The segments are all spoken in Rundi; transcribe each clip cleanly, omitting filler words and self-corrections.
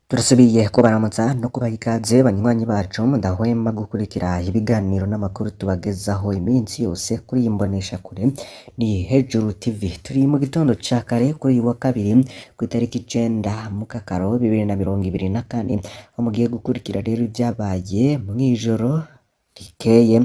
Turasubiye kubaramutsa no kubaha ikaze banywanyi bacu mudahwema gukurikira ibiganiro n'amakuru tubagezaho iminsi yose kuri iyi mboneshakure ni Hejuru TV. Turi mu gitondo ca kare kuri uyu wa kabiri kw'itariki 9 Mukakaro 2024, aho mugiye gukurikira rero ivyabaye mw'ijoro rikeye,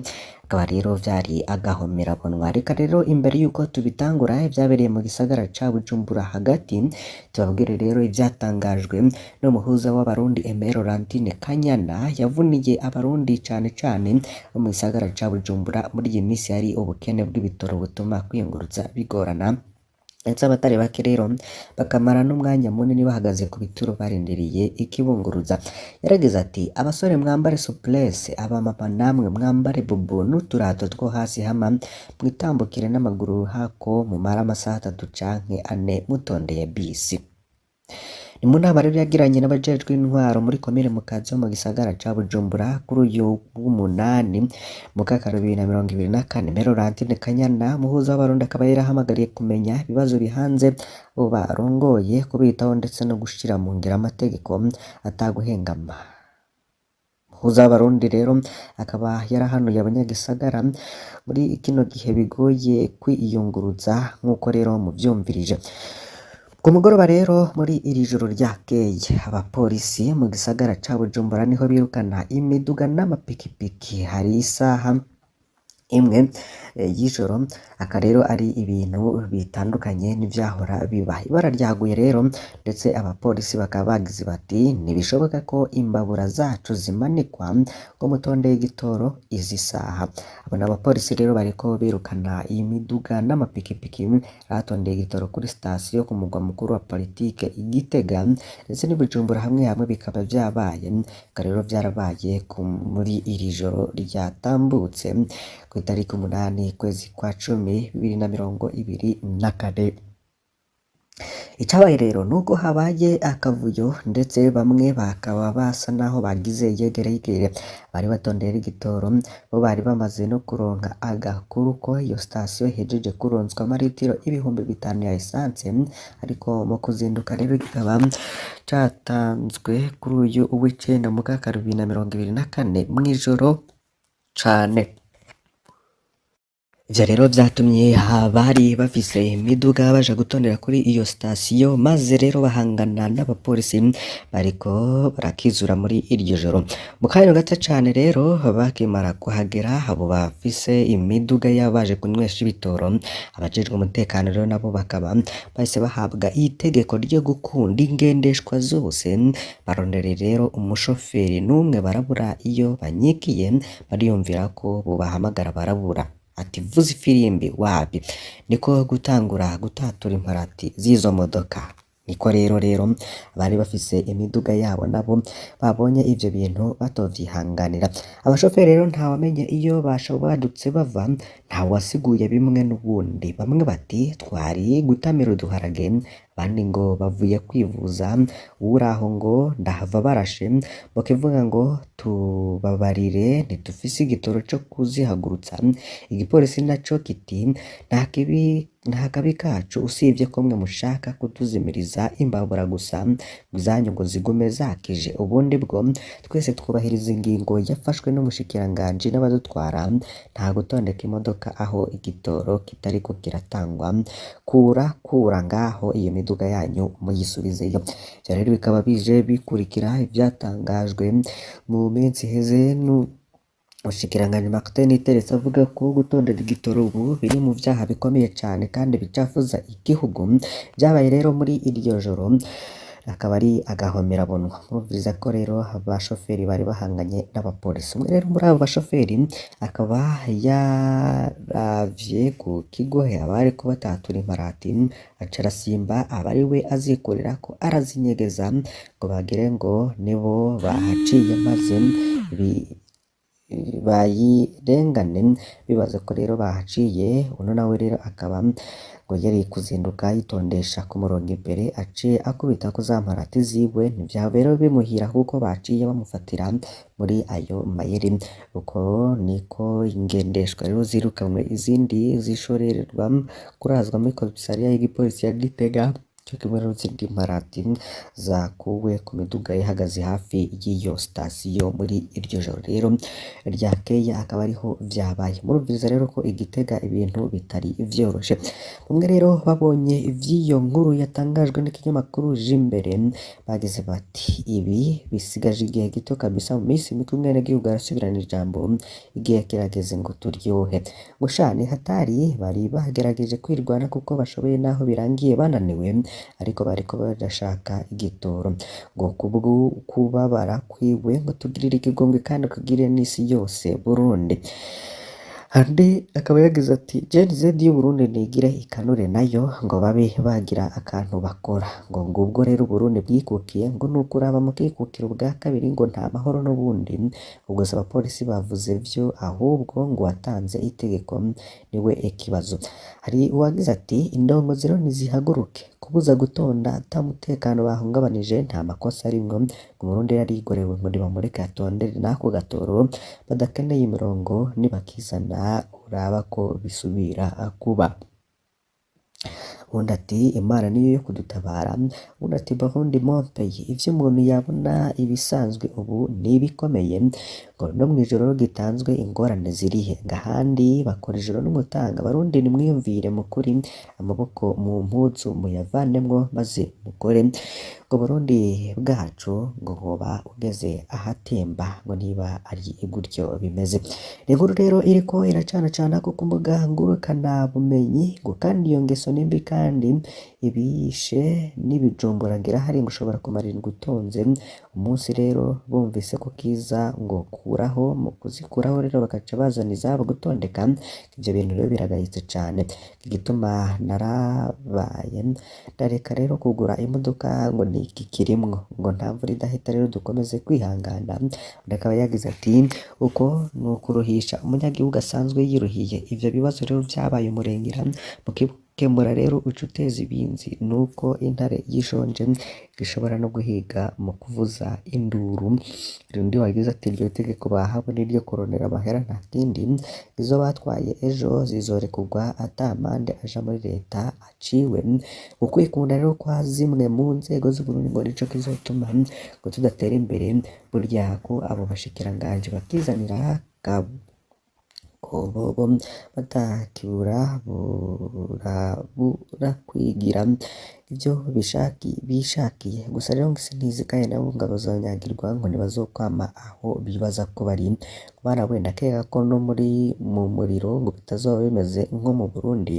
akaba rero vyari agahomerabunwa. Reka rero imbere yuko tubitangura ivyabereye mu gisagara ca Bujumbura hagati, tubabwire rero ivyatangajwe n'umuhuza w'Abarundi Aimé Laurentine Kanyana yavuniye Abarundi cane cane bo mu gisagara ca Bujumbura muri iyi misi hari ubukene bw'ibitoro butuma kwiyunguruza bigorana, ndetse abatari bake rero bakamara n'umwanya munini bahagaze ku bituro barindiriye ikibunguruza. Yaragize ati: "Abasore mwambare souplesse, abamama namwe mwambare bubu n'uturato two hasi hama mwitambukire n'amaguru hako mumara amasaha 3 canke 4 mutondeye bisi." Ni mu nama rero yagiranye n'abajejwe intwaro muri komine Mukaza yo mu gisagara ca Bujumbura kuri uyu w'umunani Mukakaro 2024. Aimé Laurentine Kanyana umuhuza w'Abarundi akaba yarahamagariye kumenya ibibazo bihanze abo barongoye, kubitaho ndetse no gushira mu ngiro amategeko ataguhengama. Umuhuza w'Abarundi rero akaba yarahanuye abanyagisagara muri kino gihe bigoye kwiyunguruza nk'uko rero muvyumvirije. Ku mugoroba rero muri iri joro ryakeye, abapolisi mu gisagara ca Bujumbura niho birukana imiduga n'amapikipiki, hari isaha 1 y'ijoro, aka rero ari ibintu bitandukanye n'ivyahora biba. Ibara ryaguye rero ndetse abapolisi bakaba bagize bati: "Ntibishoboka ko imbabura zacu zimanikwa ngo mutondeye igitoro izi saha." Abo n'abapolisi rero bariko birukana imiduga n'amapikipiki batondeye igitoro kuri sitasiyo ku mugwa mukuru wa politike i Gitega, ndetse n'i Bujumbura hamwe hamwe bikaba vyabaye. Eka rero vyarabaye muri iri joro ryatambutse kw'itariki 8 ukwezi kwa 10 2024. Icabaye rero nuko habaye akavuyo, ndetse bamwe bakaba basa naho bagize yegeregere, bari batondeye igitoro bo bari bamaze no kuronka agakuru ko iyo sitasiyo ihejeje kuronswa amaritiro 5000 ya essence, ariko mu kuzinduka rero kikaba catanzwe kuri uyu w'icenda Mukakaro 2024 mw'ijoro cane. Ivyo rero vyatumye abari bafise imiduga baja gutondera kuri iyo sitasiyo, maze rero bahangana n'abapolisi bariko barakizura muri iryo joro. Mu kanya gato cane rero bakimara kuhagera abo bafise imiduga yabo baje kunywesha ibitoro, abajejwe umutekano rero nabo bakaba bahise bahabwa itegeko ryo gukunda ingendeshwa zose, barondera rero umushoferi n'umwe barabura iyo banyikiye, bariyumvira ko bobahamagara barabura. Ati: "Vuza ifirimbi wapi?" Niko gutangura gutatura imparati z'izo modoka. Niko rero abari bafise imiduga yabo nabo babonye ivyo bintu batovyihanganira. Abashoferi rero ntawamenye iyo badutse bava, ntawasiguye bimwe n'ubundi. Bamwe bati: "Twari gutamira uduharage", abandi ngo bavuye kwivuza, uwuraho ngo ndahava barashe, bakivuga ngo tubabarire ntidufise igitoro co kuzihagurutsa. Igipolisi naco kiti: "Nta kabi kacu usivye ko mwe mushaka kutuzimiriza imbabura gusa izanyu ngo zigume zakije, ubundi bwo twese twubahiriza ingingo yafashwe n'umushikiranganji n'abadutwara, nta gutondeka imodoka aho igitoro kitariko kiratangwa, kura kura ngaho iyo miduga yanyu muyisubizeyo." Ivyo rero bikaba bije bikurikira ivyatangajwe mu minsi iheze n'umushikiranganji Martin Niteretse avuga ko gutondera igitoro ubu biri mu vyaha bikomeye cane kandi bicafuza igihugu. Vyabaye rero muri iryo joro akaba ari agahomerabunwa. Murumviriza ko rero abashoferi bari bahanganye n'abapolisi. Umwe rero muri abo bashoferi akaba yaravye ku kigohe abariko batatura imparati, aca arasimba aba ariwe azikorerako arazinyegeza ngo bagire ngo nibo bahaciye, maze bayirengane bibaza ko rero bahaciye. Uno nawe rero akaba ngo yari kuzinduka yitondesha ku murongo imbere, aciye akubitako za mparati ziwe, ntivyaba rero bimuhira kuko baciye bamufatira muri ayo mayeri. Uko niko ingendeshwa rero zirukanwe, izindi zishorerwa kurazwa muri komisariya y'igipolisi ya Gitega. Co kimwe n'izindi mparati zakuwe ku miduga ihagaze hafi y'iyo sitasiyo muri iryo joro rero ryakeye akaba ariho vyabaye. Murumviriza rero ko i Gitega ibintu bitari vyoroshe. Bamwe rero babonye ivy'iyo nkuru yatangajwe n'ikinyamakuru Jimbere bagize bati ibi bisigaje igihe gito kabisa, mu minsi mike umwenegihugu arasubirana ijambo, igihe kirageze ngo turyohe. Ngo sha ni hatari, bari bagerageje kwirwana kuko bashoboye naho birangiye bananiwe, ariko bariko barashaka igitoro. Ngo kubwo kubabara kwiwe ngo tugirire ikigongwe kandi tugirire n'isi yose Burundi. Andi akaba yagize ati Gen Z y'Uburundi nigire ikanure nayo ngo babe bagira akantu bakora, ngo ngubwo rero Uburundi bwikukiye, ngo nukuraba mukikukira ubwa kabiri ngo nta mahoro n'ubundi. Ubwo se abapolisi bavuze vyo, ahubwo ngo uwatanze itegeko niwe ikibazo. Hari uwagize ati indongozi rero nizihaguruke, kubuza gutonda ata mutekano bahungabanije nta makosa arimwo, ngo Umurundi yarigorewe ngo nibamureke atondere n'ako gatoro, badakeneye imirongo nibakizana uraba ko bisubira kuba. Uwundi ati Imana niyo yo kudutabara, uwundi ati Burundi mon pays, ivyo umuntu yabona ibisanzwe ubu nibikomeye, ngo no mw'ijoro gitanzwe ingorane zirihe, ngo ahandi bakora ijoro n'umutaga, Abarundi nimwiyumvire mukuri, amaboko mu mpuzu muyavanemwo maze mukore, ngo Burundi bwacu ngo hoba ugeze ahatemba, ngo niba ari gutyo bimeze. Ni inkuru rero iriko iracanacana ko ku mbuga ngurukanabumenyi, ngo kandi iyo ngeso ni mbi kandi ibishe n'ibijumbura ngira hari ngo ushobora kumara indwi utonze, umunsi rero bumvise ko kiza ngo kuraho, mu kuzikuraho rero bakaca bazana izabo gutondeka, ivyo bintu rero biragayitse cane. Igituma narabaye ndareka rero kugura imodoka ngo ni iki kirimwo, ngo nta mvura idahita rero dukomeze kwihangana. Undi akaba yagize ati uko ni ukuruhisha umunyagihugu asanzwe yiruhiye, ivyo bibazo rero vyabaye umurengera, mukikemura rero uca uteza ibinzi, nuko intare yishonje ishobora no guhiga mu kuvuza induru. Undi wagize ati iryo tegeko bahawe niryo kurondera amahera nta kindi, izo batwaye ejo zizorekurwa ata amande aja muri leta aciwe. Ukwikunda rero kwa zimwe mu nzego z'Uburundi ngo nico kizotuma ngo tudatera imbere, burya ko abo bashikiranganji bakizanira bobo batakibura burabura kwigira ivyo bishakiye. Gusa rero ngo isi ntizikaye nabo ngo bazonyagirwa ngo ntibazokwama aho bibaza ko bari. Bana we ndakeka ko no muri mu muriro ngo bitazoba bimeze nko mu Burundi,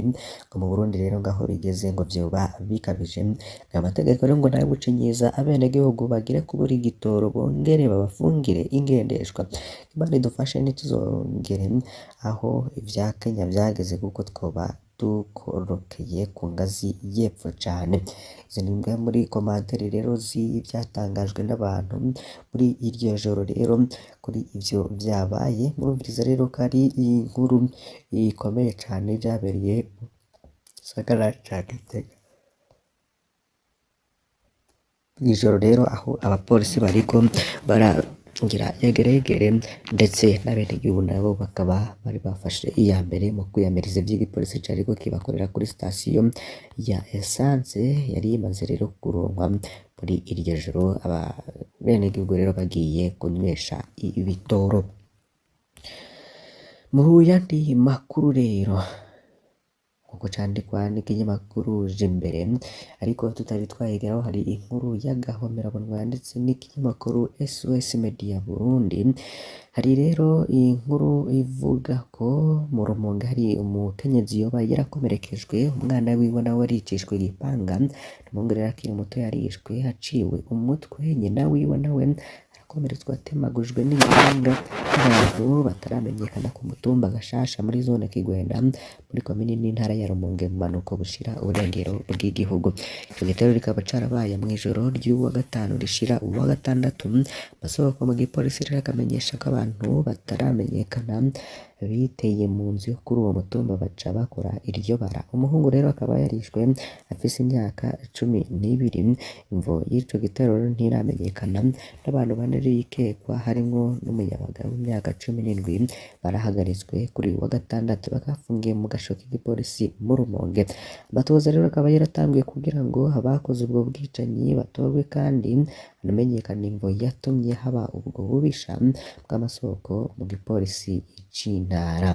ngo mu Burundi rero ngaho bigeze ngo vyoba bikabije. Aya mategeko rero ngo nayo gucinyiza abenegihugu bagire kubura igitoro bongere babafungire ingendeshwa. Imana idufashe ntituzongere aho ivya Kenya vyageze kuko twoba dukorokeye ku ngazi y'epfo cane. Izi ni imwe muri komantere rero z'ivyatangajwe n'abantu muri iryo joro rero kuri ivyo vyabaye. Murumviriza rero ko ari inkuru ikomeye cane vyabereye mu gisagara ca Gitega. Mw'ijoro rero aho abapolisi bariko baragira yegeregere ndetse n'abenegihugu nabo bakaba bari bafashe iya mbere mu kwiyamiriza ivy'igipolisi cariko kibakorera kuri sitasiyo ya essence yari imaze rero kuronkwa muri iryo joro, abenegihugu rero bagiye kunywesha ibitoro. Mu yandi makuru rero nkuko candikwa n'ikinyamakuru Jimbere, ariko tutari twayigeraho hari inkuru y'agahomerabunwa yanditse n'ikinyamakuru SOS Media Burundi. Hari rero inkuru ivuga ko mu Rumonge hari umukenyezi yoba yarakomerekejwe, umwana wiwe nawe aricishwa igipanga, umuhungu rero akiri muto yarishwe aciwe umutwe, nyina wiwe nawe arakomeretswa atemagujwe n'ibipanga n'abantu bataramenyekana ku mutumba Gashasha muri zone Kigwena muri komine n'intara ya Rumonge mu manuko bushira uburengero bw'igihugu. Ico gitero kikaba carabaye mw'ijoro ry'uwa gatanu rishira uwa gatandatu. Amasoko mu gipolisi rero akamenyesha ko abantu bataramenyekana Biteye mu nzu yo kuri uwo mutumba baca bakora iryo bara. Umuhungu rero akaba yarishwe afise imyaka 12. Imvo y'ico gitero rero ntiramenyekana, n'abantu bane bikekwa harimwo n'umuyabaga w'imyaka 17 barahagaritswe kuri uyu wa gatandatu, bakafungiye mu gasho k'igipolisi mu Rumonge. Amatohoza rero akaba yaratanguye kugira ngo abakoze ubwo bwicanyi batorwe kandi hanamenyekane imvo yatumye haba ubwo bubisha bw'amasoko mu gipolisi c'intara.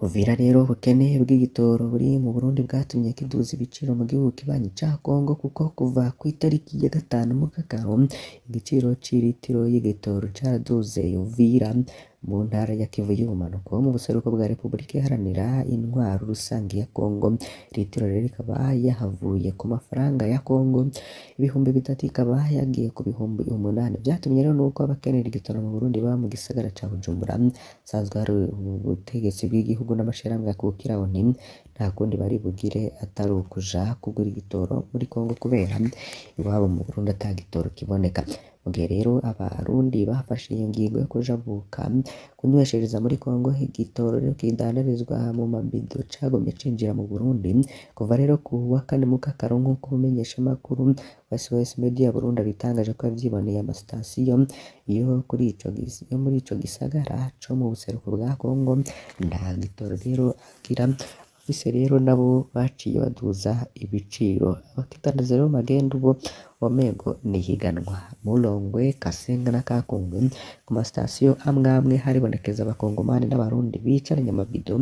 Uvira rero, ubukene bw'igitoro buri mu Burundi bwatumye kiduza ibiciro mu gihugu kibanyi ca Congo, kuko kuva kw'itariki ya 5 Mukakaro igiciro c'iritiro y'igitoro caraduze Uvira mu ntara ya Kivu y'ubumanuko mu buseruko bwa Repubulika Iharanira Intwaro Rusangi ya Congo. Litiro rero ikaba yahavuye ku mafaranga ya Congo 3000 ikaba yagiye ku 8000. Vyatumye rero nuko abakenera igitoro mu Burundi baba mu gisagara ca Bujumbura hasanzwe hari ubutegetsi bw'igihugu n'amashirahamwe akukira ONU, nta kundi bari bugire atari ukuja kugura igitoro muri Congo kubera iwabo mu Burundi ata gitoro kiboneka. Mu gihe rero abarundi bafashe iyo ngingo yo kujabuka kunyweshereza muri Congo, igitoro rero kidandarizwa mu mabido cagumye cinjira mu Burundi kuva rero ku wa 4 Mukakaro, nk'uko umumenyeshamakuru wa SOS Media Burundi abitangaje ko yavyiboneye. Amasitasiyo yo muri ico gisagara co mu buseruko bwa Congo nta gitoro rero agira. Abafise rero nabo baciye baduza ibiciro, abakidandaza rero magendu bo womengo n'ihiganwa. Mulongwe, Kasenga na Kakungwe, ku masitasiyo amwe amwe haribonekeza abakongomani n'abarundi bicaranye amabido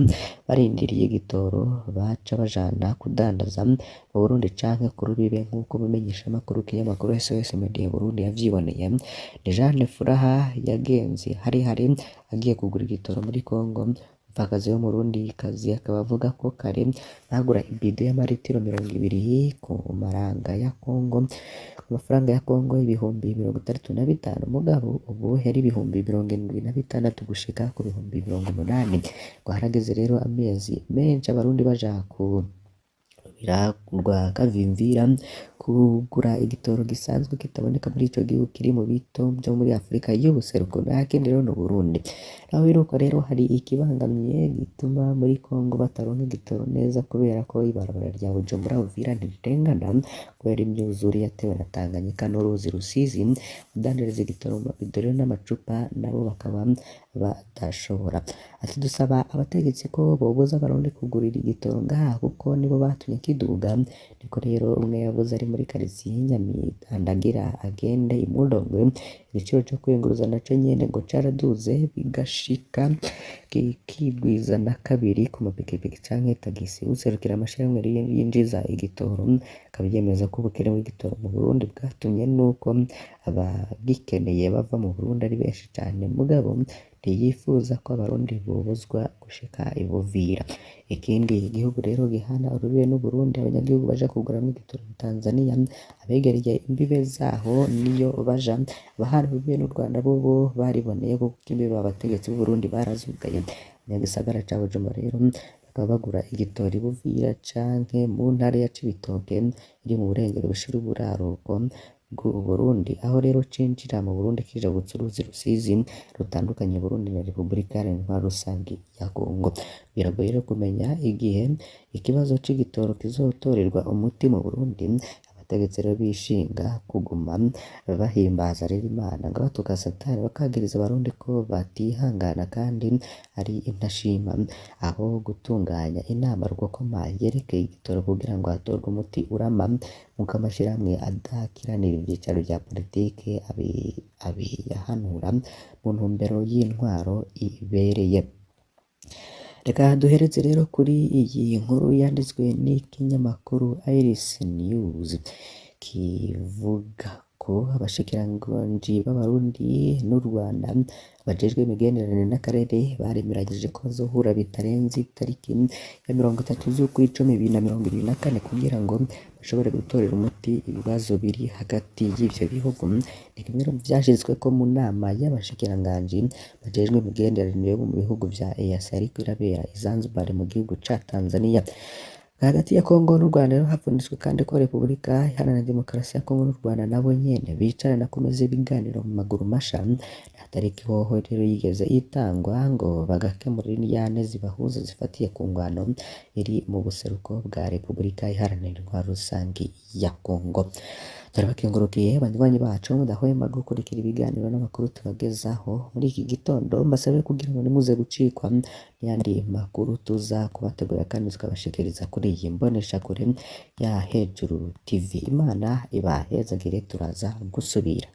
barindiriye igitoro baca bajana kudandaza mu Burundi canke ku rubibe, nk'uko umumenyeshamakuru w'ikinyamakuru SOS Media Burundi yavyiboneye. Ni Jeanne Furaha yagenze hari hari agiye kugura igitoro muri Congo. Umupfakazi w'umurundikazi akaba avuga ko kare bagura ibido y'amaritiro 20 ku maranga ya Congo, ku mafaranga ya Congo 65,000, mugabo ubu yari 76,000 gushika ku 80,000. Ngo harageze rero amezi menshi abarundi baja ku rwa Kavimvira kugura igitoro gisanzwe kitaboneka muri ico gihugu kiri mu bito vyo muri Afrika y'ubuseruko, nta kindi rero n'Uburundi. Naho biruko rero hari ikibangamiye gituma muri Congo bataronka igitoro neza, kubera ko ibarabara rya Bujumbura Uvira ntirirengana kubera imyuzure yatewe na Tanganyika n'uruzi Rusizi. Abadandariza igitoro mu mabido rero n'amacupa nabo bakaba badashobora. Ati dusaba abategetsi ko bobuza abarundi kugurira igitoro ngaha kuko nibo batumye kiduga. Niko rero umwe yavuze ari muri karitsiye Nyamitandagira agende i Mulongwe. Igiciro co kwiyunguruza naco nyene ngo caraduze bigashika kikigwiza na kabiri ku mapikipiki canke tagisi. Userukira amashirahamwe yinjiza igitoro akaba yemeza ko ubukene bw'igitoro mu Burundi bwatumye nuko abagikeneye bava mu Burundi ari benshi cane, mugabo ntiyifuza ko abarundi bobuzwa gushika i Buvira. Ikindi igihugu rero gihana urubibe n'Uburundi, abanyagihugu baja kuguramwo igitoro mu Tanzania, abegereye imbibe zaho niyo baja. Abahana urubibe n'u Rwanda bobo bariboneye kuko imbibe abategetsi b'Uburundi barazugaye. Abanyagisagara ca Bujumbura rero bakaba bagura igitoro i Buvira canke mu ntara ya Cibitoke iri mu burengero bushira uburaruko bw'Uburundi, aho rero cinjira mu Burundi kijabutse uruzi Rusizi rutandukanya Uburundi na Repubulika Iharanira Intwaro Rusangi ya Congo. Biragoye rero kumenya igihe ikibazo c'igitoro kizotorerwa umuti mu Burundi. Abategetsi rero bishinga kuguma bahimbaza rero Imana ngo batuka Satani, bakagiriza abarundi ko batihangana kandi ari intashima, aho gutunganya inama rukokoma yerekeye igitoro kugira ngo hatorwe umuti urama, nk'uko amashirahamwe adakiranira ivyicaro vya politike abihanura mu ntumbero y'intwaro ibereye. Reka duhereze rero kuri iyi nkuru yanditswe n'ikinyamakuru Iris News, kivuga ko abashikiranganji b'Abarundi n'u Rwanda bajejwe imigenderanire n'akarere baremeranyije ko bazohura bitarenze itariki ya 30 z'ukwicumi 2024 kugira ngo bashobore gutorera umuti ibibazo biri hagati y'ivyo bihugu. Ni kimwe mu vyashizweko mu nama y'abashikiranganji bajejwe imigenderanire yo mu bihugu vya EAC yariko irabera i Zanzibar mu gihugu ca Tanzania. Hagati ya Kongo n'u Rwanda rero hapfunditswe kandi ko Repubulika Iharanira Demokarasi ya Kongo n'u Rwanda nabo nyene bicarana ku meza y'ibiganiro mu maguru masha. Nta tariki hoho rero yigeze itangwa ngo bagakemura indyane zibahuza zifatiye ku ngwano iri mu buseruko bwa Repubulika Iharanira Intwaro Rusangi ya Kongo. Turabakengurukiye banywanyi bacu mudahwema gukurikira ibiganiro n'amakuru tubagezaho muri iki gitondo. Mbasabe kugira ngo ntimuze gucikwa n'ayandi makuru tuza kubategurira kandi tukabashikiriza kuri iyi mboneshakure ya Hejuru TV. Imana ibahezagire, turaza gusubira.